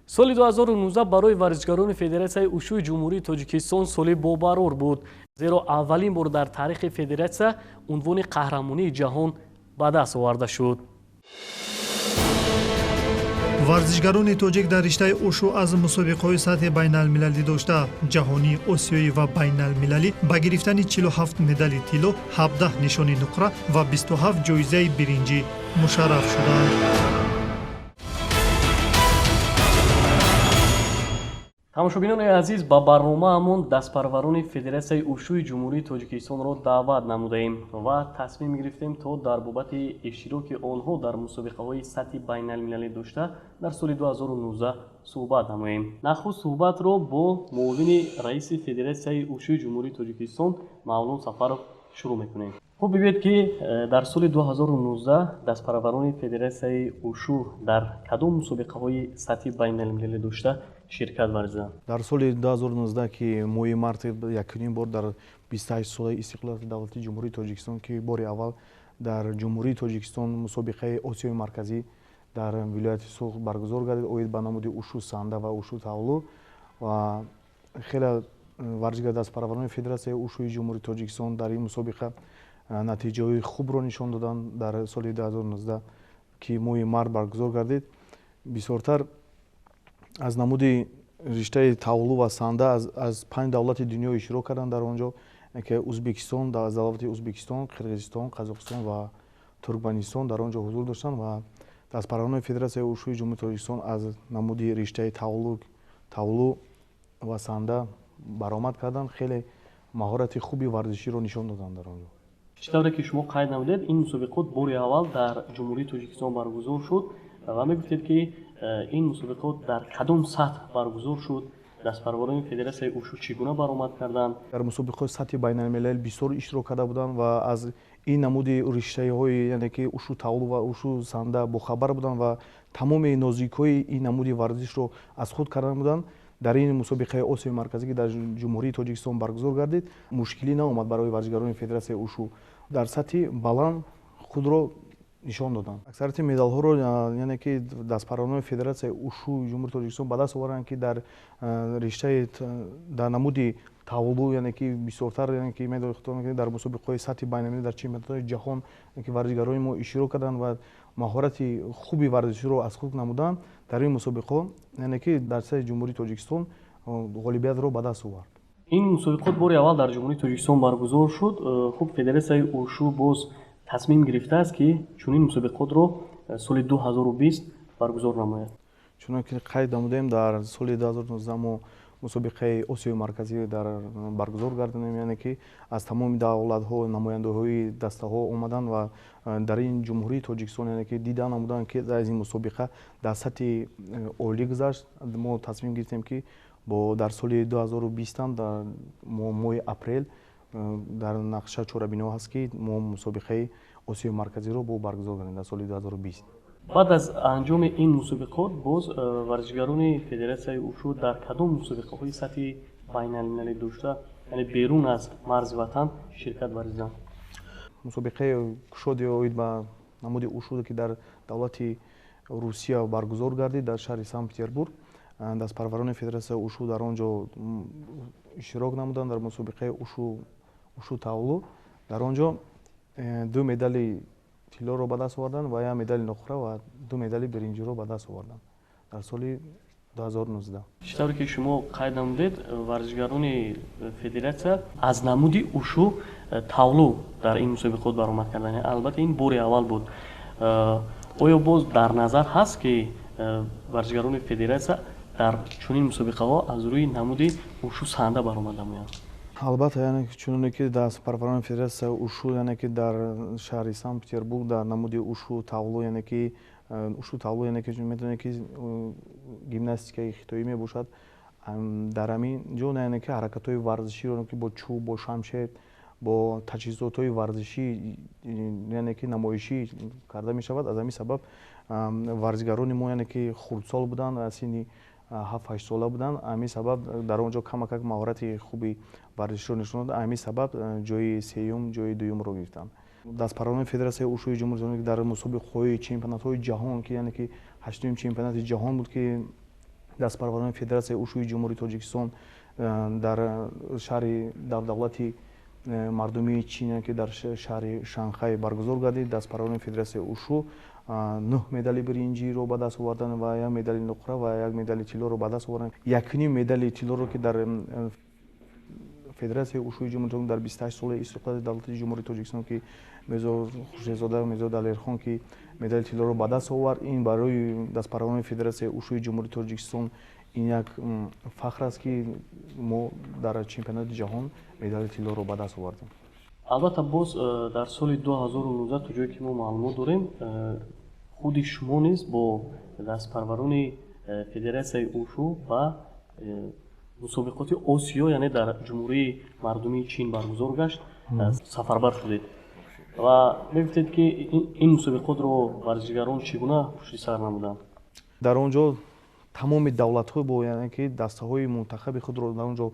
Соли 2019 барои варзишгарони Федератсияи ушӯи Ҷумҳурии Тоҷикистон соли бобарор буд, зеро аввалин бор дар таърихи федератсия унвони қаҳрамонии ҷаҳон ба даст оварда шуд. Варзишгарони тоҷик дар риштаи ушу аз мусобиқаҳои сатҳи байналмилалӣ дошта ҷаҳонӣ, осиёӣ ва байналмилалӣ ба гирифтани 47 медали тилло, 17 нишони нуқра ва 27 ҷоизаи биринҷӣ мушарраф шуданд. Тамошобинони азиз, ба барномаамон дастпарварони Федератсияи ушӯи Ҷумҳурии Тоҷикистонро даъват намудаем ва тасмим гирифтем, то дар бобати иштироки онҳо дар мусобиқаҳои сатҳи байналмилалӣ дошта дар соли 2019 суҳбат намоем. Нахуст суҳбатро бо муовини раиси Федератсияи ушӯи Ҷумҳурии Тоҷикистон Мавлон Сафаров шурӯъ мекунем. Хуб, бигӯед, ки дар соли 2019 дастпарварони Федератсияи ушу дар кадом мусобиқаҳои сатҳи байналмилалӣ дошта ширкат варзиданд? Дар соли 2019, ки моҳи март, якумин бор дар 28 солаи истиқлолияти давлатии Ҷумҳурии Тоҷикистон, ки бори аввал дар Ҷумҳурии Тоҷикистон мусобиқаи Осиёи Марказӣ дар вилояти Суғд баргузор гардид оид ба намуди ушу санда ва ушу тавлу, ва хеле варзишгар дастпарварони Федератсияи ушӯи Ҷумҳурии Тоҷикистон дар ин мусобиқа натиҷаҳои хубро нишон доданд. Дар соли 2019, ки моҳи март баргузор гардид, бисёртар аз намуди риштаи тавлу ва санда аз панҷ давлати дунё иштирок карданд дар он ҷо, ки Узбекистон, аз давлати Узбекистон, Қирғизистон, Қазоқистон ва Туркманистон дар он ҷо ҳузур доштанд ва дастпарварони Федератсияи ушӯи Ҷумҳурии Тоҷикистон аз намуди риштаи тавлу ва санда баромад карданд, хеле маҳорати хуби варзиширо нишон доданд дар он ҷо. Чӣ тавре ки шумо қайд намудед, ин мусобиқот бори аввал дар Ҷумҳурии Тоҷикистон баргузор шуд ва мегуфтед, ки ин мусобиқот дар кадом сатҳ баргузор шуд, дастпарварони Федератсияи ушу чӣ гуна баромад карданд? Дар мусобиқаҳои сатҳи байналмилалӣ бисёр иштирок карда буданд ва аз ин намуди риштаҳои, яъне ки ушу тавлу ва ушу санда, бохабар буданд ва тамоми нозикҳои ин намуди варзишро аз худ карда буданд. Дар ин мусобиқаи Осиёи Марказӣ, ки дар Ҷумҳурии Тоҷикистон баргузор гардид, мушкилӣ наомад барои варзишгарони Федератсияи ушу, дар сатҳи баланд худро нишон доданд. Аксарияти медалҳоро, яъне ки дастпарварони Федератсияи ушу Ҷумҳурии Тоҷикистон ба даст оварданд, ки дар риштаи дар намуди тавлу, яъне ки бисёртар, яъне ки медонед, дар мусобиқаҳои сатҳи байналмилалӣ, дар чемпионатҳои ҷаҳон ки варзишгарони мо иштирок карданд ва маҳорати хуби варзиширо аз худ намуданд, дар ин мусобиқаҳо, яъне ки дар сатҳи Ҷумҳурии Тоҷикистон ғолибиятро ба даст овард. Ин мусобиқот бори аввал дар Ҷумҳурии Тоҷикистон баргузор шуд. Хуб, Федератсияи ушу боз тасмим гирифтааст, ки чунин мусобиқотро соли 2020 баргузор намояд. Чунон ки қайд намудем, дар соли 2019 мо мусобиқаи Осиёи Марказӣ дар баргузор гардонем, яъне ки аз тамоми давлатҳо намояндаҳои дастаҳо омаданд ва дар ин Ҷумҳурии Тоҷикистон, яъне ки дида намуданд, ки аз ин мусобиқа дар сатҳи олӣ гузашт. Мо тасмим гирифтем, ки бо дар соли 2020 дар моҳи апрел дар нақша чорабиниҳо ҳаст, ки мо мусобиқаи Осиёи Марказиро бо баргузор гардем дар соли 2020. Баъд аз анҷоми ин мусобиқот боз варзишгарони Федератсияи ушу дар кадом мусобиқаҳои сатҳи байналмилалӣ дошта, яъне берун аз марзи ватан, ширкат варзиданд? Мусобиқаи кушоди оид ба намуди ушу, ки дар давлати Русия баргузор гардид, дар шаҳри Санкт Петербург, дастпарварони Федератсияи ушу дар он ҷо иштирок намуданд дар мусобиқаи ушу тавлу. Дар он ҷо ду медали тиллоро ба даст оварданд ва як медали нуқра ва ду медали биринҷиро ба даст оварданд дар соли 2019. Чӣ тавре ки шумо қайд намудед, варзишгарони федератсия аз намуди ушу тавлу дар ин мусобиқот баромад карданд. Албатта, ин бори аввал буд. Оё боз дар назар ҳаст, ки варзишгарони федератсия дар чунин мусобиқаҳо аз рӯи намуди ушу санда баромад намоянд? Албатта, яъне чуноне ки дастпарварони федератсия ушу, яъне ки дар шаҳри Санкт Петербург дар намуди ушу тавлу, яъне ки ушу тавлу, яъне ки медонед, ки гимнастикаи хитоӣ мебошад, дар ҳамин ҷо, яъне ки ҳаракатҳои варзиширо, ки бо чӯб, бо шамшер, бо таҷҳизотҳои варзишӣ, яъне ки намоишӣ карда мешавад. Аз ҳамин сабаб варзигарони мо, яъне ки хурдсол буданд, аз синни 7-8 сола буданд, ҳамин сабаб дар он ҷо камакак маҳорати хуби варзиширо нишон дод. Ҳамин сабаб ҷои сеюм, ҷои дуюмро гирифтанд. Дастпарварони Федератсияи ушӯи Ҷумҳурии дар мусобиқаҳои чемпионатҳои ҷаҳон, ки яъне ки ҳаштуюм чемпионати ҷаҳон буд, ки Дастпарварони Федератсияи ушуи Ҷумҳурии Тоҷикистон дар шаҳри дар давлати мардумии Чин, ки дар шаҳри Шанхай баргузор гардид, дастпарварони Федератсияи ушу 9 медали биринҷиро ба даст оварданд ва як медали нуқра ва як медали тиллоро ба даст оварданд. Якним медали тиллоро, ки дар Федератсияи ушуи Ҷумҳурии Тоҷикистон дар 28 солаи истиқлолияти давлати Ҷумҳурии Тоҷикистон, ки Мирзо Хуршедзода, Мирзо Далерхон, ки медали тиллоро ба даст овард, ин барои дастпарварони Федератсияи ушуи Ҷумҳурии Тоҷикистон ин як фахр аст, ки мо дар чемпионати ҷаҳон медали тиллоро ба даст овардем. Албатта, боз дар соли 2019, то ҷое ки мо маълумот дорем, худи шумо низ бо дастпарварони Федератсияи ушу ба мусобиқоти Осиё, яъне дар Ҷумҳурии Мардумии Чин баргузор гашт, сафарбар шудед ва мегуфтед, ки ин мусобиқотро варзишгарон чӣ гуна пушти сар намуданд? Дар он ҷо тамоми давлатҳо бо, яъне ки, дастаҳои мунтахаби худро дар он ҷо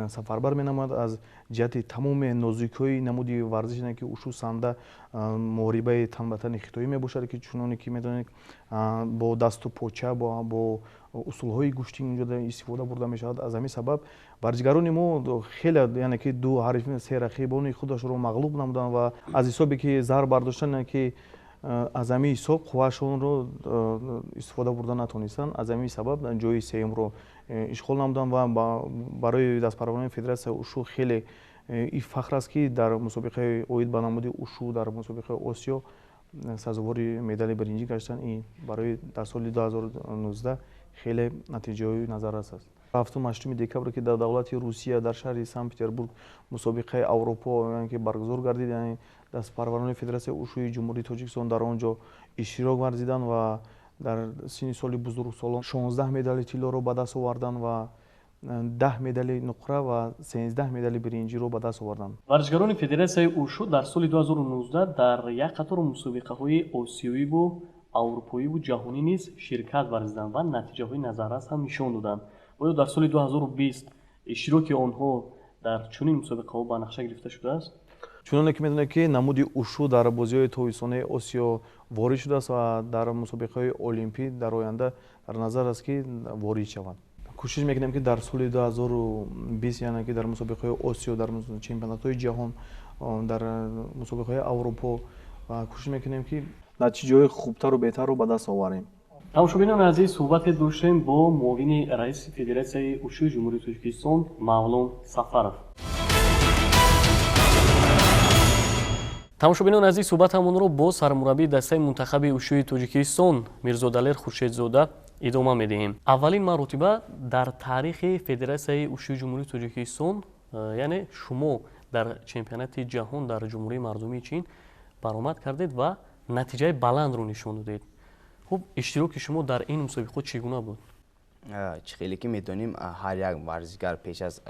сафарбар менамояд. Аз ҷиҳати тамоми нозукиҳои намуди варзиш, ки ушу санда, муҳорибаи танбатани хитоӣ мебошад, ки чуноне ки медонед, бо дасту поча, бо усулҳои гӯштӣ инҷо истифода бурда мешавад. Аз ҳамин сабаб варзишгарони мо хеле, яъне ки, ду ҳариф, се рақибони худашро мағлуб намуданд ва аз ҳисобе ки зарб бардоштан, яъне ки, аз ҳамин ҳисоб қувваашонро истифода бурда натонистанд. Аз ҳамин сабаб ҷои сеюмро ишғол намуданд ва барои дастпарварони Федератсияи ушу хеле ин фахр аст, ки дар мусобиқаи оид ба намуди ушу дар мусобиқаи Осиё сазовори медали биринҷӣ гаштанд. Ин барои дар соли 2019 хеле натиҷаҳои назаррас аст. 7-8 декабр, ки дар давлати Русия, дар шаҳри Санкт Петербург мусобиқаи Аврупо, яъне ки, баргузор гардид, яъне дастпарварони Федератсияи ушуи Ҷумҳурии Тоҷикистон дар он ҷо иштирок варзиданд ва дар синни соли бузургсолон 16 медали тиллоро ба даст оварданд ва 10 медали нуқра ва 13 медали биринҷиро ба даст оварданд. Варзишгарони Федератсияи ушу дар соли 2019 дар як қатор мусобиқаҳои осиёиву аврупоиву ҷаҳонӣ низ ширкат варзиданд ва натиҷаҳои назаррас ҳам нишон доданд. Оё дар соли 2020 иштироки онҳо дар чунин мусобиқаҳо ба нақша гирифта шудааст? Чуноне ки медонед, ки намуди ушу дар бозиҳои тобистонаи Осиё ворид шудааст ва дар мусобиқаҳои олимпӣ дар оянда дар назар аст, ки ворид шаванд. Кӯшиш мекунем, ки дар соли 2020, яъне ки, дар мусобиқаҳои Осиё, дар чемпионатҳои ҷаҳон, дар мусобиқаҳои Аврупо ва кӯшиш мекунем, ки натиҷаҳои хубтару беҳтарро ба даст оварем. Тамошобинони азиз, суҳбате доштем бо муовини раиси Федератсияи ушуи Ҷумҳурии Тоҷикистон Мавлон Сафаров. Тамошобинони азиз, суҳбатамонро бо сармураббии дастаи мунтахаби ушуи Тоҷикистон Мирзодалер Хуршедзода идома медиҳем. Аввалин маротиба дар таърихи Федератсияи ушуи Ҷумҳурии Тоҷикистон, яъне шумо дар чемпионати ҷаҳон дар Ҷумҳурии Мардумии Чин баромад кардед ва натиҷаи баландро нишон додед. Хуб, иштироки шумо дар ин мусобиқот чӣ гуна буд? Чӣ хеле ки медонем, ҳар як варзишгар пеш аз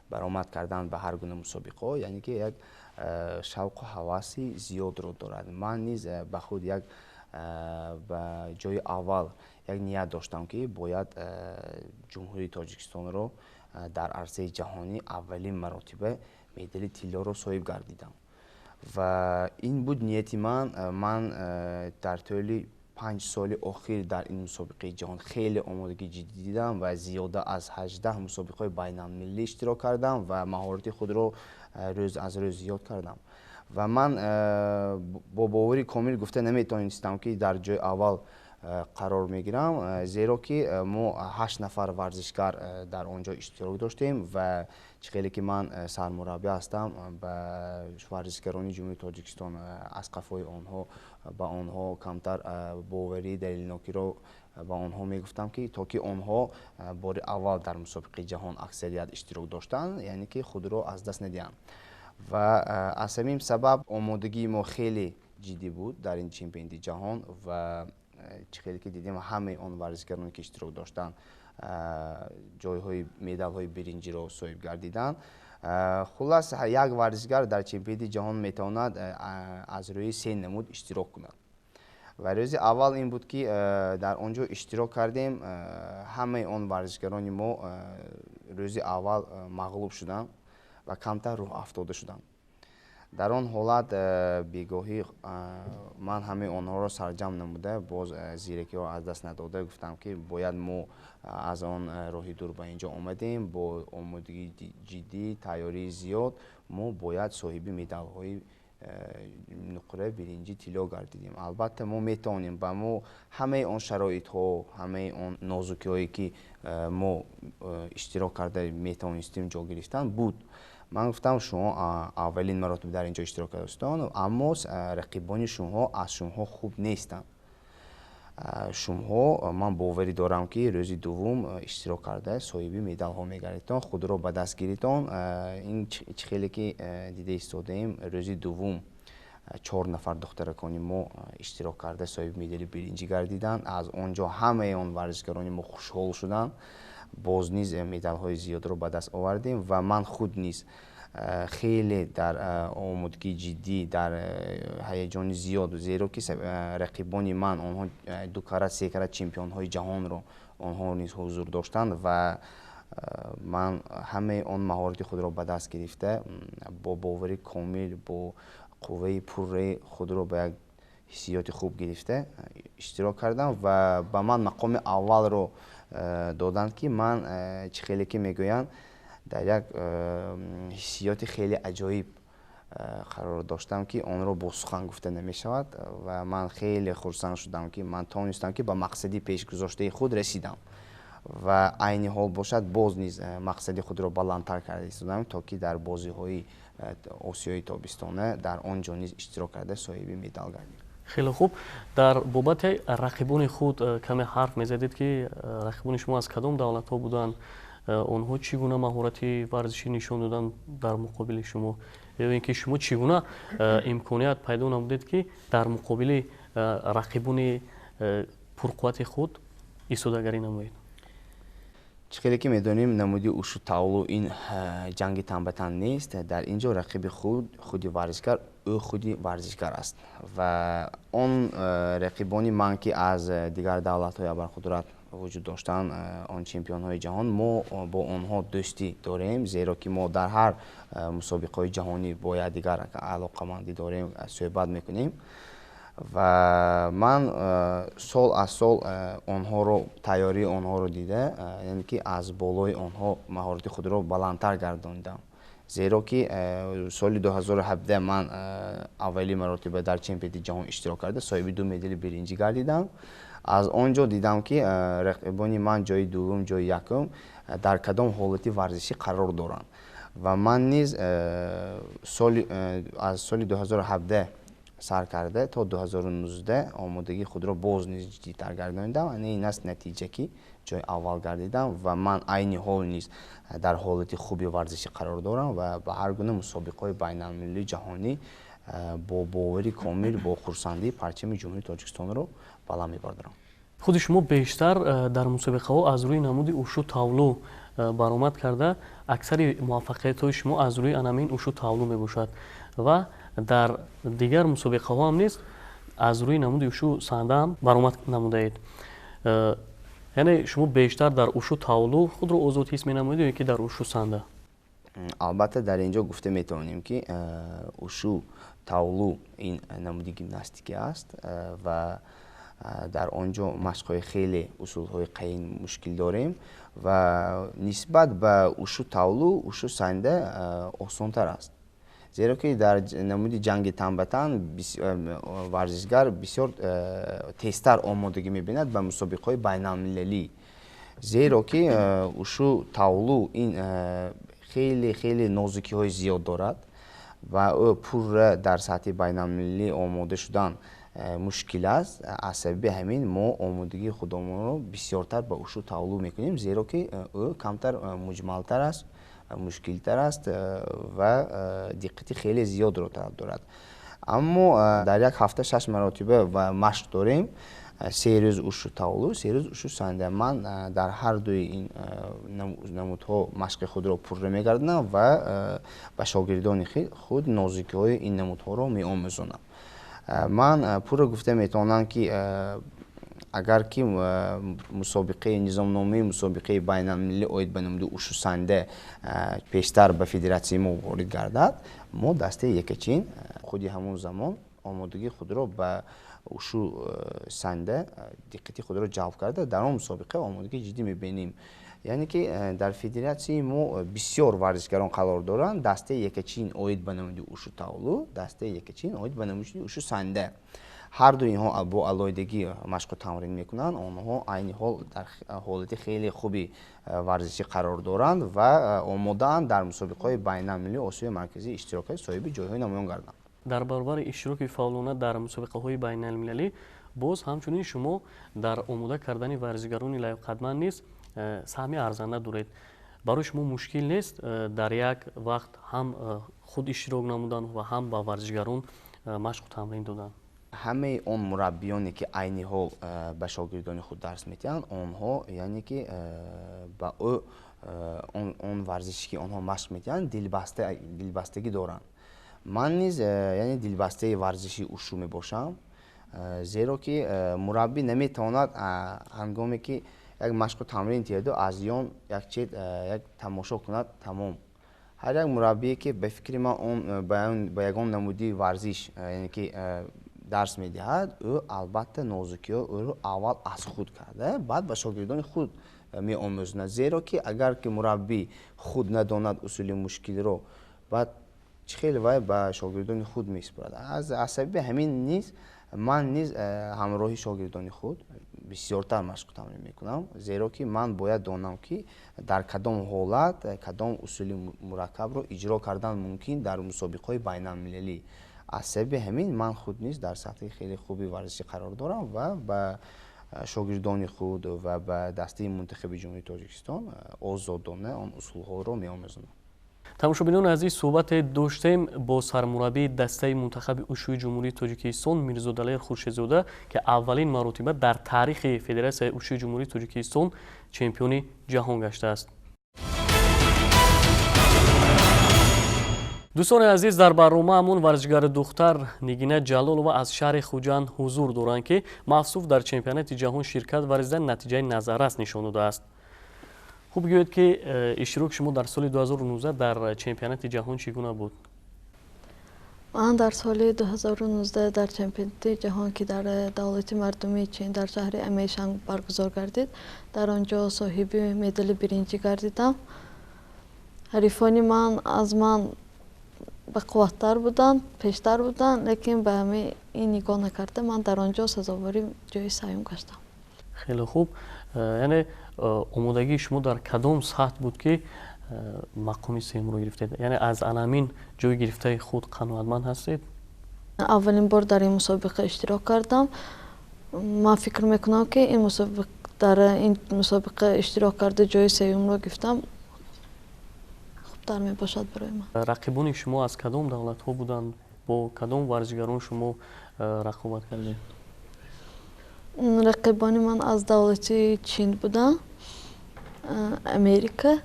баромад кардан ба ҳар гуна мусобиқаҳо, яъне ки, як шавқу ҳаваси зиёдро дорад. Ман низ ба худ як ба ҷои аввал як ният доштам, ки бояд Ҷумҳурии Тоҷикистонро дар арсаи ҷаҳонӣ аввалин маротиба медали тиллоро соҳиб гардидам ва ин буд нияти ман. Ман дар тӯли 5 соли охир дар ин мусобиқаи ҷаҳон хеле омодагии ҷиддӣ дидам ва зиёда аз 18 мусобиқаҳои байналмилалӣ иштирок кардам ва маҳорати худро рӯз аз рӯз зиёд кардам. Ва ман бо бовари комил гуфта наметавонистам, ки дар ҷои аввал қарор мегирам, зеро ки мо ҳашт нафар варзишгар дар он ҷо иштирок доштем. Ва чӣ хеле ки ман сармураббӣ ҳастам, ба варзишгарони Ҷумҳурии Тоҷикистон аз қафои онҳо ба онҳо камтар боварии далелнокиро ба онҳо мегуфтам, ки то ки онҳо бори аввал дар мусобиқаи ҷаҳон аксарият иштирок доштанд, яъне ки худро аз даст надиҳанд. Ва аз ҳамин сабаб омодагии мо хеле ҷиддӣ буд дар ин чемпионати ҷаҳон. Ва чӣ хеле ки дидем, ҳамаи он варзишгароне ки иштирок доштанд, ҷойҳои медалҳои биринҷиро соҳиб гардиданд. Хуллас, як варзишгар дар чемпионати ҷаҳон метавонад аз рӯи се намуд иштирок кунад. Ва рӯзи аввал ин буд, ки дар он ҷо иштирок кардем. Ҳамаи он варзишгарони мо рӯзи аввал мағлуб шуданд ва камтар рӯҳ афтода шуданд. Дар он ҳолат бегоҳӣ ман ҳамаи онҳоро сарҷамъ намуда, боз зиракиҳо аз даст надода гуфтам, ки бояд мо аз он роҳи дур ба ин ҷо омадем, бо омодагии ҷиддӣ, тайёрии зиёд мо бояд соҳиби медалҳои нуқра, биринҷӣ, тилло гардидем. Албатта, мо метавонем, ба мо ҳамаи он шароитҳо, ҳамаи он нозукиҳое, ки мо иштирок карда метавонистем, ҷо гирифтан буд. Ман гуфтам, шумо аввалин маротиба дар ин ҷо иштирок кардастон, аммо рақибони шумоҳо аз шумоҳо хуб нестанд. Шумоҳо, ман боварӣ дорам, ки рӯзи дуввум иштирок карда соҳиби медалҳо мегардедтон, худро ба даст гиритон. Ин чӣ хеле ки дида истодаем, рӯзи дуввум 4 нафар духтаракони мо иштирок карда соҳиби медали биринҷӣ гардиданд. Аз он ҷо ҳамаи он варзишгарони мо хушҳол шуданд, боз низ медалҳои зиёдро ба даст овардем ва ман худ низ хеле дар омодагии ҷиддӣ, дар ҳаяҷони зиёд, зеро ки рақибони ман онҳо 2 карат, 3 карат чемпионҳои ҷаҳонро онҳо низ ҳузур доштанд ва ман ҳамаи он маҳорати худро ба даст гирифта, бо бовари комил, бо қувваи пурраи худро ба як ҳиссиёти хуб гирифта иштирок кардам ва ба ман мақоми аввалро доданд, ки ман, чӣ хеле ки мегӯянд, дар як ҳиссиёти хеле аҷоиб қарор доштам, ки онро бо сухан гуфта намешавад ва ман хеле хурсанд шудам, ки ман тавонистам, ки ба мақсади пешгузоштаи худ расидам ва айни ҳол бошад, боз низ мақсади худро баландтар карда истодам, то ки дар бозиҳои Осиёи тобистона дар он ҷо низ иштирок карда соҳиби медал гардем. Хеле хуб. Дар бобати рақибони худ каме ҳарф мезадед, ки рақибони шумо аз кадом давлатҳо буданд, онҳо чӣ гуна маҳорати варзишӣ нишон доданд дар муқобили шумо, ё ин ки шумо чӣ гуна имконият пайдо намудед, ки дар муқобили рақибони пурқуввати худ истодагарӣ намоед? Чӣ хеле ки медонем, намуди ушу таолу ин ҷанги тан ба тан нест. Дар ин ҷо рақиби худ худи варзишгар, ӯ худи варзишгар аст ва он рақибони ман, ки аз дигар давлатҳои абарқудрат вуҷуд доштанд, он чемпионҳои ҷаҳон, мо бо онҳо дӯстӣ дорем, зеро ки мо дар ҳар мусобиқаҳои ҷаҳонӣ бо якдигар алоқамандӣ дорем, суҳбат мекунем ва ман сол аз сол онҳоро, тайёрии онҳоро дида, яъне ки аз болои онҳо маҳорати худро баландтар гардондам, зеро ки соли 2017 ман аввалин маротиба дар чемпионати ҷаҳон иштирок карда соҳиби 2 медали биринҷӣ гардидам. Аз он ҷо дидам, ки рақибони ман ҷои дуввум, ҷои якум дар кадом ҳолати варзишӣ қарор доранд ва ман низ аз соли 2017 сар карда то 2019 омодагии худро боз низ ҷиддитар гардонидам. Ин аст натиҷа, ки ҷои аввал гардидам ва ман айни ҳол низ дар ҳолати хуби варзишӣ қарор дорам ва ба ҳар гуна мусобиқаҳои байналмилалии ҷаҳонӣ бо бовари комил, бо хурсандӣ парчами Ҷумҳурии Тоҷикистонро баланд мебардорам. Худи шумо бештар дар мусобиқаҳо аз рӯи намуди ушу тавлу баромад карда, аксари муваффақиятҳои шумо аз рӯи анамин ушу тавлу мебошад ва дар дигар мусобиқаҳо ҳам низ аз рӯи намуди ушу санда ҳам баромад намудаед. Яъне шумо бештар дар ушу тавлу худро озод ҳис менамоед ё ки дар ушу санда? Албатта, дар ин ҷо гуфта метавонем, ки ушу тавлу ин намуди гимнастикӣ аст ва дар он ҷо машқҳои хеле усулҳои қаин мушкил дорем ва нисбат ба ушу тавлу ушу санда осонтар аст, зеро ки дар намуди ҷанги тан ба тан варзишгар бисёр тезтар омодагӣ мебинад ба мусобиқаҳои байналмилалӣ, зеро ки ушу тавлу ин хеле хеле нозукиҳои зиёд дорад ва ӯ пурра дар сатҳи байналмилалӣ омода шудан мушкил аст. Аз сабаби ҳамин мо омодагии худамонро бисёртар ба ушу тавлу мекунем, зеро ки ӯ камтар муҷмалтар аст, мушкилтар аст ва диққати хеле зиёдро талаб дорад. Аммо дар як ҳафта 6 маротиба ва машқ дорем, 3 рӯз ушу тавлу, 3 рӯз ушу санда. Ман дар ҳар дуи ин намудҳо машқи худро пурра мегардонам ва ба шогирдони худ нозукиҳои ин намудҳоро меомӯзонам. Ман пурра гуфта метавонам, ки Агар ки мусобиқаи низомномаи мусобиқаи байналмилалӣ оид ба намуди ушу санда пештар ба федератсияи мо ворид гардад, мо дастаи Якачин худи ҳамон замон омодагии худро ба ушу санда диққати худро ҷалб карда, дар он мусобиқа омодагии ҷиддӣ мебинем. Яъне ки дар федератсияи мо бисёр варзишгарон қарор доранд. Дастаи Якачин оид ба намуди ушу таолу, дастаи Якачин оид ба намуди ушу санда. Ҳар ду инҳо бо алоҳидагӣ машқу тамрин мекунанд. Онҳо айни ҳол дар ҳолати хеле хуби варзишӣ қарор доранд ва омодаанд дар мусобиқаҳои байналмилалии Осиёи Марказӣ иштирок карда, соҳиби ҷойҳои намоён гарданд. Дар баробари иштироки фаъолона дар мусобиқаҳои байналмилалӣ, боз ҳамчунин шумо дар омода кардани варзишгарони лаёқатманд низ саҳми арзанда доред. Барои шумо мушкил нест дар як вақт ҳам худ иштирок намудан ва ҳам ба варзишгарон машқу тамрин додан? Ҳамаи он мураббиёне ки айни ҳол ба шогирдони худ дарс медиҳанд, онҳо яъне ки ба ӯ он варзише ки онҳо машқ медиҳанд дилбастагӣ доранд. Ман низ яъне дилбастаи варзиши ушу мебошам, зеро ки мураббӣ наметавонад ҳангоме ки як машқу тамрин диҳаду аз ён як чиз як тамошо кунад, тамом. Ҳар як мураббие ки ба фикри ман он ба ягон намуди варзиш яъне ки дарс медиҳад, ӯ албатта нозукиҳо ӯро аввал аз худ карда, баъд ба шогирдони худ меомӯзонад. Зеро ки агар ки мураббӣ худ надонад усули мушкилро, баъд чӣ хел вай ба шогирдони худ месупорад. Аз сабаби ҳамин низ ман низ ҳамроҳи шогирдони худ бисёртар машқу тамрин мекунам, зеро ки ман бояд донам ки дар кадом ҳолат кадом усули мураккабро иҷро кардан мумкин дар мусобиқаҳои байналмилалӣ. Аз сабаби ҳамин ман худ низ дар сатҳи хеле хуби варзишӣ қарор дорам ва ба шогирдони худ ва ба дастаи мунтахаби Ҷумҳурии Тоҷикистон озодона он усулҳоро меомӯзонам. Тамошобинони азиз, суҳбате доштем бо сармураббии дастаи мунтахаби ушӯи Ҷумҳурии Тоҷикистон Мирзодалер Хуршедзода, ки аввалин маротиба дар таърихи Федератсияи ушӯи Ҷумҳурии Тоҷикистон чемпиони ҷаҳон гаштааст. Дӯстони азиз, дар барномаамон варзишгари духтар Нигина Ҷалолова аз шаҳри Хуҷанд ҳузур доранд, ки мавсуф дар чемпионати ҷаҳон ширкат варзида натиҷаи назаррас нишон додааст. Хуб, гӯед ки иштироки шумо дар соли 2019 дар чемпионати ҷаҳон чӣ гуна буд? Ман дар соли 2019 дар чемпионати ҷаҳон, ки дар давлати мардумии Чин дар шаҳри Амешанг баргузор гардид, дар он ҷо соҳиби медали биринҷӣ гардидам. Ҳарифони ман аз ман бақувваттар буданд, пештар буданд, лекин ба ҳамаи ин нигоҳ накарда ман дар он ҷо сазовори ҷои сеюм гаштам. Хеле хуб. Яъне омодагии шумо дар кадом сатҳ буд ки мақоми сеюмро гирифтед? Яъне аз анамин ҷои гирифтаи худ қаноатманд ҳастед? Аввалин бор дар ин мусобиқа иштирок кардам. Ман фикр мекунам ки дар ин мусобиқа иштирок карда ҷои сеюмро гирифтам хубтар мебошад барои ман. Рақибони шумо аз кадом давлатҳо буданд? Бо кадом варзишгарон шумо рақобат кардед? Рақибони ман аз давлати Чин буданд, Америка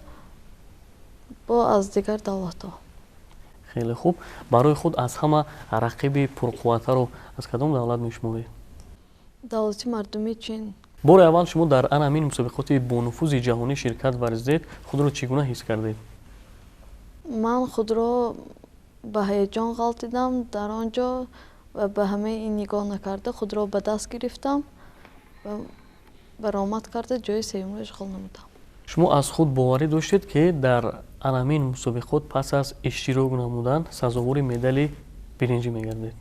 бо аз дигар давлатҳо. Хеле хуб. Барои худ аз ҳама рақиби пурқувваттарро аз кадом давлат мешуморед? Давлати мардумии Чин. Бори аввал шумо дар анамин мусобиқоти бонуфузи ҷаҳонӣ ширкат варзидед, худро чӣ гуна ҳис кардед? Ман худро ба ҳаяҷон ғалтидам дар он ҷо ва ба ҳамаи ин нигоҳ накарда худро ба даст гирифтам ва баромад карда ҷои сеюмро ишғол намудам. Шумо аз худ боварӣ доштед, ки дар анамин мусобиқот пас аз иштирок намудан сазовори медали биринҷӣ мегардед?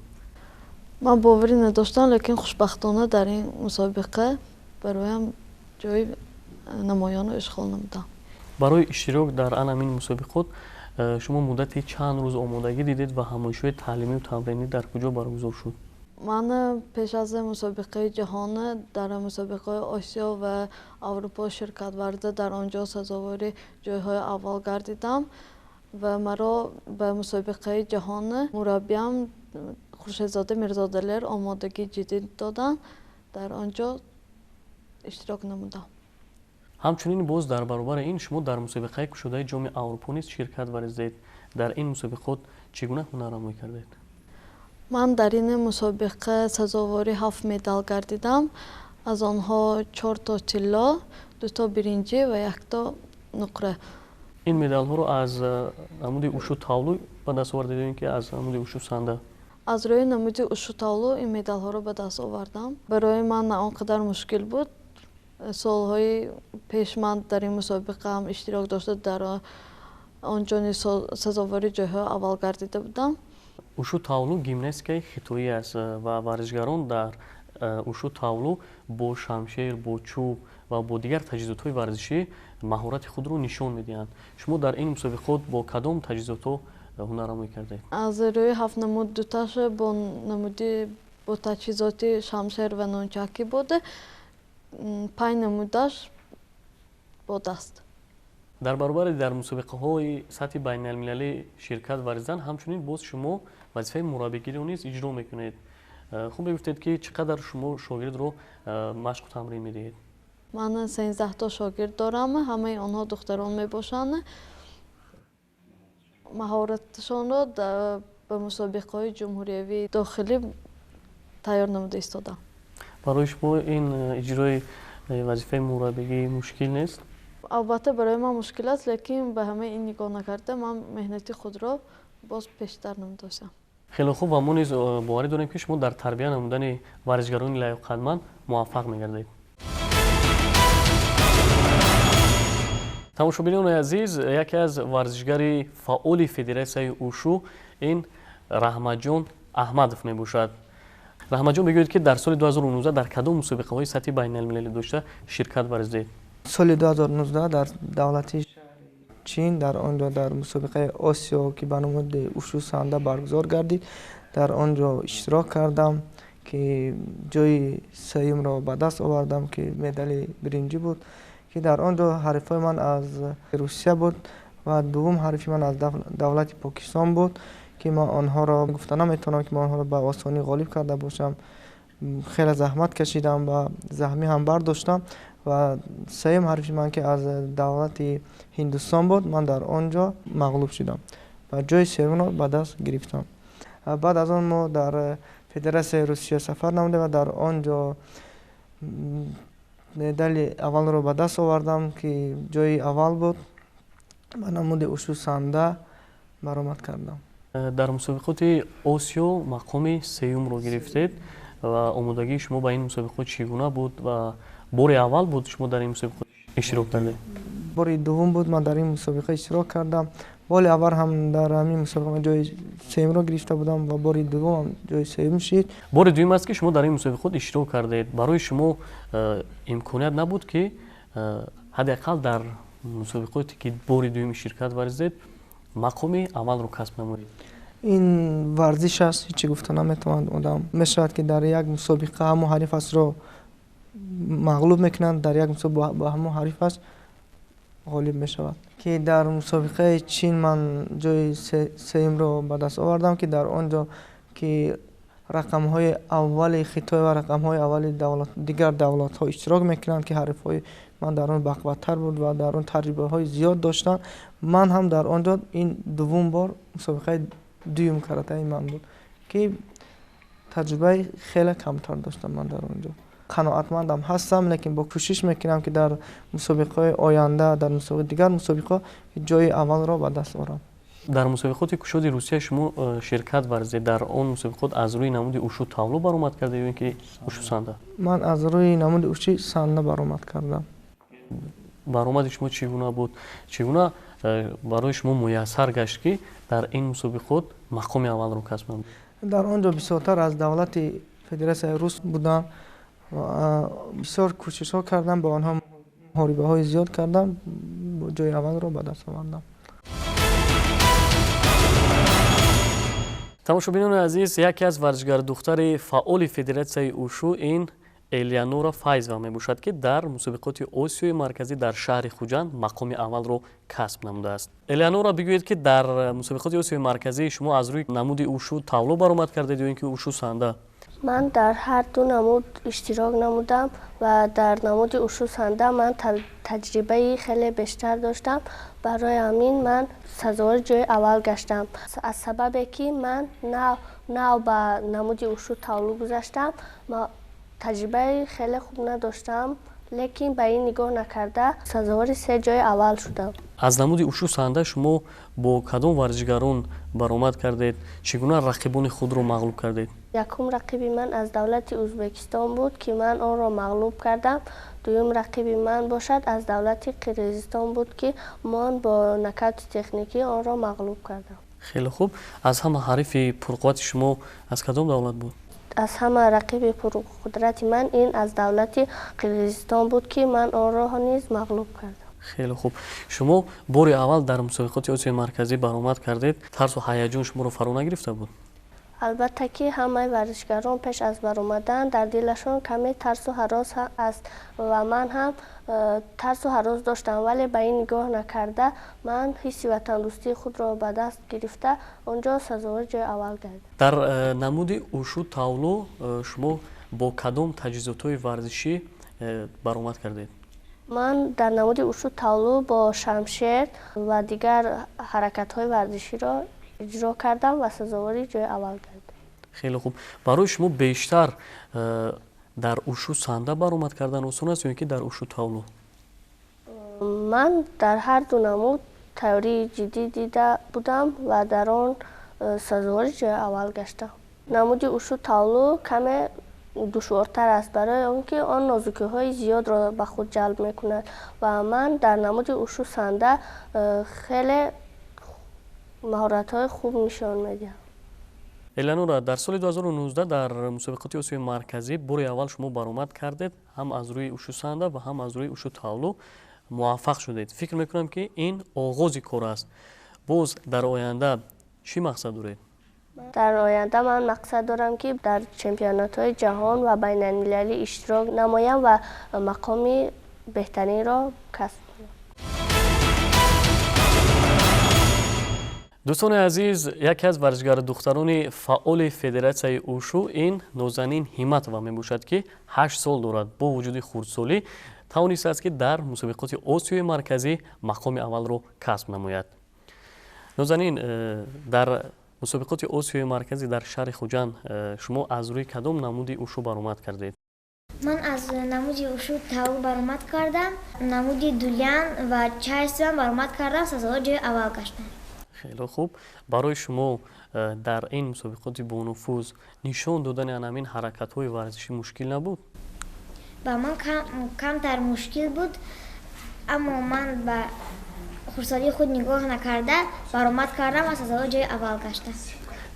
Ман боварӣ надоштам, лекин хушбахтона дар ин мусобиқа бароям ҷои намоёнро ишғол намудам. Барои иштирок дар анамин мусобиқот шумо муддати чанд рӯз омодагӣ дидед ва ҳамоишҳои таълимию тамринӣ дар куҷо баргузор шуд? Ман пеш аз мусобиқаи ҷаҳон дар мусобиқаҳои Осиё ва Аврупо ширкат варзида, дар он ҷо сазовори ҷойҳои аввал гардидам ва маро ба мусобиқаи ҷаҳон мураббиям Хуршедзода Мирзодалер омодагии ҷиддӣ доданд, дар он ҷо иштирок намудам. Ҳамчунин боз дар баробари ин шумо дар мусобиқаи кушодаи Ҷоми Аврупо низ ширкат варзидед. Дар ин мусобиқот чӣ гуна ҳунарнамоӣ кардед? Ман дар ин мусобиқа сазовори 7 медал гардидам. Аз онҳо 4 то тилло, 2 то биринҷӣ ва 1 то нуқра. Ин медалҳоро аз намуди ушу тавлу ба даст овардед ё ин ки аз намуди ушу санда? Аз рӯи намуди ушу тавлу ин медалҳоро ба даст овардам. Барои ман на он қадар мушкил буд. Солҳои пеш ман дар ин мусобиқа ҳам иштирок дошта, дар он ҷо низ сазовори ҷойҳои аввал гардида будам. Ушу тавлу гимнастикаи хитоӣ аст ва варзишгарон дар ушу тавлу бо шамшер, бо чӯб ва бо дигар таҷҳизотҳои варзишӣ маҳорати худро нишон медиҳанд. Шумо дар ин мусобиқот бо кадом таҷҳизотҳо ҳунарнамоӣ кардед? Аз рӯи 7 намуд дуташ бо намуди бо таҷҳизоти шамшер ва нончакӣ буд, 5 намудаш бо даст. Дар баробари дар мусобиқаҳои сатҳи байналмилалӣ ширкат варзидан, ҳамчунин боз шумо вазифаи мураббигириро низ иҷро мекунед. Хуб, мегуфтед, ки чӣ қадар шумо шогирдро машқу тамрин медиҳед? Ман 13 то шогирд дорам, ҳамаи онҳо духтарон мебошанд. Маҳораташонро ба мусобиқаҳои ҷумҳуриявии дохилӣ тайёр намуда истодам. Барои шумо ин иҷрои вазифаи мураббигӣ мушкил нест? Албатта, барои ман мушкил аст, лекин ба ҳамаи ин нигоҳ накарда ман меҳнати худро боз пештар намудоштам. Хеле хуб, ва мо низ боварӣ дорем, ки шумо дар тарбия намудани варзишгарони лаёқатманд муваффақ мегардед. Тамошобинони азиз, яке аз варзишгари фаъоли федератсияи ушу ин Раҳматҷон Аҳмадов мебошад. Раҳматҷон, бигӯед, ки дар соли 2019 дар кадом мусобиқаҳои сатҳи байналмилалӣ дошта ширкат варзидед? Соли 2019 дар давлати Чин, дар он ҷо дар мусобиқаи Осиё, ки ба намуди ушу санда баргузор гардид, дар он ҷо иштирок кардам, ки ҷои сеюмро ба даст овардам, ки медали биринҷӣ буд, ки дар он ҷо ҳарифҳои ман аз Русия буд ва дуввум ҳарифи ман аз давлати Покистон буд, ки ман онҳоро гуфта наметавонам, ки ман онҳоро ба осонӣ ғолиб карда бошам. Хеле заҳмат кашидам ва заҳмӣ ҳам бардоштам. Ва сеюм ҳарифи ман, ки аз давлати Ҳиндустон буд, ман дар он ҷо мағлуб шудам ва ҷои сеюмро ба даст гирифтам. Баъд аз он мо дар Федератсияи Русия сафар намудем ва дар он ҷо медали аввалро ба даст овардам, ки ҷои аввал буд. Ба намуди ушу санда баромад кардам. Дар мусобиқоти Осиё мақоми сеюмро гирифтед ва омодагии шумо ба ин мусобиқот чӣ гуна буд ва бори аввал буд шумо дар ин мусобиқот иштирок кардед? Бори дуввум буд ман дар ин мусобиқа иштирок кардам. Бори аввал ҳам дар ҳамин мусобиқа ҷои сеюмро гирифта будам ва бори дуввум ҳам ҷои сеюм шид. Бори дуюм аст, ки шумо дар ин мусобиқот иштирок кардед. Барои шумо имконият набуд, ки ҳадди ақал дар мусобиқоте, ки бори дуюм ширкат варзидед, мақоми аввалро касб намоед? Ин варзиш аст, ҳеҷ чӣ гуфта наметавонад одам. Мешавад, ки дар як мусобиқа ҳамон ҳарифашро мағлуб мекунанд, дар як мусобиқа ба ҳамон ҳарифаш ғолиб мешавад. Ки дар мусобиқаи Чин ман ҷои сеюмро ба даст овардам, ки дар он ҷо ки рақамҳои аввали Хитой ва рақамҳои аввали дигар давлатҳо иштирок мекунанд, ки ҳарифҳои ман дар он бақваттар буд ва дар он таҷрибаҳои зиёд доштанд. Ман ҳам дар он ҷо ин дуввум бор мусобиқаи дуюм каратаи ман буд, ки таҷрибаи хеле камтар доштам ман дар он ҷо. Қаноатмандам ҳастам, лекин бо кӯшиш мекунам, ки дар мусобиқаҳои оянда, дар дигар мусобиқаҳо ҷои аввалро ба даст орам. Дар мусобиқоти кушоди Русия шумо ширкат варзид. Дар он мусобиқот аз рӯи намуди ушу тавлу баромад карда ё ин ки ушу санда? Ман аз рӯи намуди уши санда баромад кардам. Баромади шумо чӣ гуна буд? Чӣ гуна барои шумо муяссар гашт, ки дар ин мусобиқот мақоми аввалро касб намудед? Дар он ҷо бисёртар аз давлати Федератсияи Рус будам ва бисёр кӯшишҳо кардам, бо онҳо муҳорибаҳои зиёд кардам, ҷои аввалро ба даст овардам. Тамошобинони азиз, яке аз варзишгардухтари фаъоли федератсияи ушу ин Элеонора Файзова мебошад, ки дар мусобиқоти Осиёи Марказӣ дар шаҳри Хуҷанд мақоми аввалро касб намудааст. Элеонора, бигӯед, ки дар мусобиқоти Осиёи Марказӣ шумо аз рӯи намуди ушу тавло баромад кардед ё ин ки ушу санда? Ман дар ҳар ду намуд иштирок намудам ва дар намуди ушу санда ман таҷрибаи хеле бештар доштам. Барои ҳамин ман сазовори ҷои аввал гаштам. Аз сабабе ки ман нав ба намуди ушу тавлу гузаштам, Таҷрибаи хеле хуб надоштам, лекин ба ин нигоҳ накарда сазовори 3 ҷои аввал шудам. Аз намуди ушу санда шумо бо кадом варзишгарон баромад кардед? Чӣ гуна рақибони худро мағлуб кардед? Якум рақиби ман аз давлати Ӯзбекистон буд, ки ман онро мағлуб кардам. Дуюм рақиби ман бошад аз давлати Қирғизистон буд, ки ман бо нокаути техникӣ онро мағлуб кардам. Хеле хуб. Аз ҳама ҳарифи пурқуввати шумо аз кадом давлат буд? Аз ҳама рақиби пурқудрати ман ин аз давлати Қирғизистон буд, ки ман онро низ мағлуб кардам. Хеле хуб. Шумо бори аввал дар мусобиқоти Осиёи Марказӣ баромад кардед. Тарсу ҳаяҷон шуморо фаро нагирифта буд? Албатта ки ҳамаи варзишгарон пеш аз баромадан дар дилашон каме тарсу ҳарос аст ва ман ҳам тарсу ҳарос доштам, вале ба ин нигоҳ накарда ман ҳисси ватандӯстии худро ба даст гирифта онҷо сазовори ҷои аввал гардидам. Дар намуди ушу тавлу шумо бо кадом таҷҳизотҳои варзишӣ баромад кардед? Ман дар намуди ушу тавлу бо шамшер ва дигар ҳаракатҳои варзиширо иҷро кардам ва сазовори ҷои аввал гардидам. Хеле хуб. Барои шумо бештар дар ушу санда баромад кардан осон аст ё ин ки дар ушу тавлу? Ман дар ҳар ду намуд тайёрии ҷиддӣ дида будам ва дар он сазовори ҷои аввал гаштам. Намуди ушу тавлу каме душвортар аст, барои он ки он нозукиҳои зиёдро ба худ ҷалб мекунад ва ман дар намуди ушу санда хеле маҳоратҳои хуб нишон медиҳам. Элеонора, дар соли 2019 дар мусобиқоти Осиёи Марказӣ бори аввал шумо баромад кардед, ҳам аз рӯи ушу санда ва ҳам аз рӯи ушу тавлу муваффақ шудед. Фикр мекунам, ки ин оғози кор аст. Боз дар оянда чӣ мақсад доред? Дар оянда ман мақсад дорам, ки дар чемпионатҳои ҷаҳон ва байналмилалӣ иштирок намоям ва мақоми беҳтаринро касб кунам. Дӯстони азиз, яке аз варзишгардухтарони фаъоли Федератсияи ушу ин Нозанин Ҳиматова мебошад, ки 8 сол дорад. Бо вуҷуди хурдсолӣ тавонистааст, ки дар мусобиқоти Осиёи Марказӣ мақоми аввалро касб намояд. Нозанин, дар мусобиқоти Осиёи Марказӣ дар шаҳри Хуҷанд шумо аз рӯи кадом намуди ушу баромад кардед? Ман аз намуди ушу тавлу баромад кардам, намуди дулян ва чайсван баромад кардам, сазовори ҷои аввал гаштам. Хеле хуб. Барои шумо дар ин мусобиқоти бонуфуз нишон додани анамин ҳаракатҳои варзишӣ мушкил набуд? Ба ман камтар мушкил буд, аммо ман ба хурдсолии худ нигоҳ накарда баромад кардам ва сазовори ҷои аввал гаштам.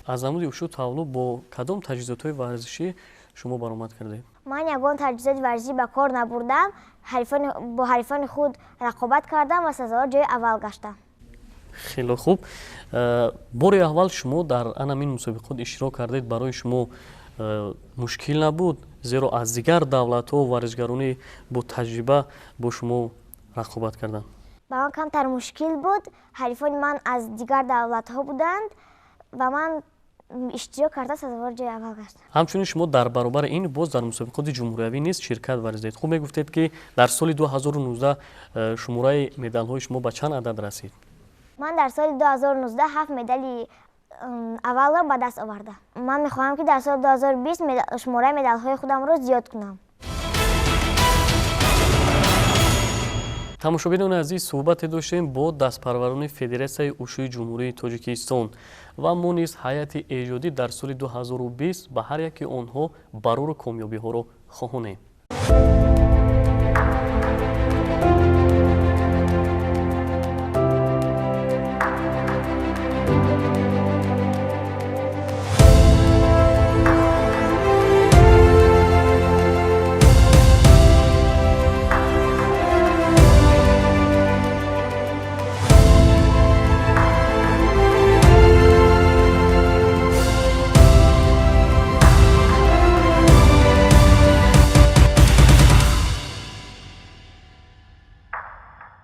Аз намуди ушу тавлу бо кадом таҷҳизотҳои варзишӣ шумо баромад кардед? Ман ягон таҷҳизоти варзишӣ ба кор набурдам, бо ҳарифони худ рақобат кардам ва сазовори ҷои аввал гаштам. Хеле хуб. Бори аввал шумо дар анамин мусобиқот иштирок кардед, барои шумо мушкил набуд, зеро аз дигар давлатҳо варзишгарони бо таҷриба бо шумо рақобат карданд? Ба ман камтар мушкил буд. Ҳарифони ман аз дигар давлатҳо буданд ва ман иштирок карда сазовори ҷои аввал гаштам. Ҳамчунин шумо дар баробари ин боз дар мусобиқоти ҷумҳуриявӣ низ ширкат варзидед. Хуб мегуфтед, ки дар соли 2019 шумораи медалҳои шумо ба чанд адад расид? Ман дар соли 2019 7 медали аввалро ба даст овардам. Ман мехоҳам, ки дар соли 2020 шумораи медалҳои худамро зиёд кунам. Тамошобинони азиз, суҳбате доштем бо дастпарварони Федератсияи ушӯи Ҷумҳурии Тоҷикистон ва мо низ ҳайати эҷодӣ дар соли 2020 ба ҳар яки онҳо барору комёбиҳоро хоҳонем.